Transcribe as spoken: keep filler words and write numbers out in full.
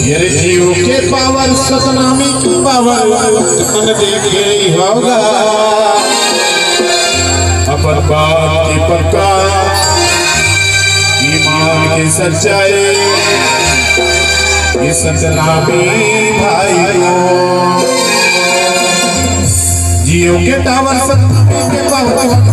ये जीव के पावर, सतनामी के पावर, मन देखे ही होगा। अपन बात की पक्का, ईमान की सच्चाई, ये सतनामी भाई को। जियो के टावर, सतनामी के पावर।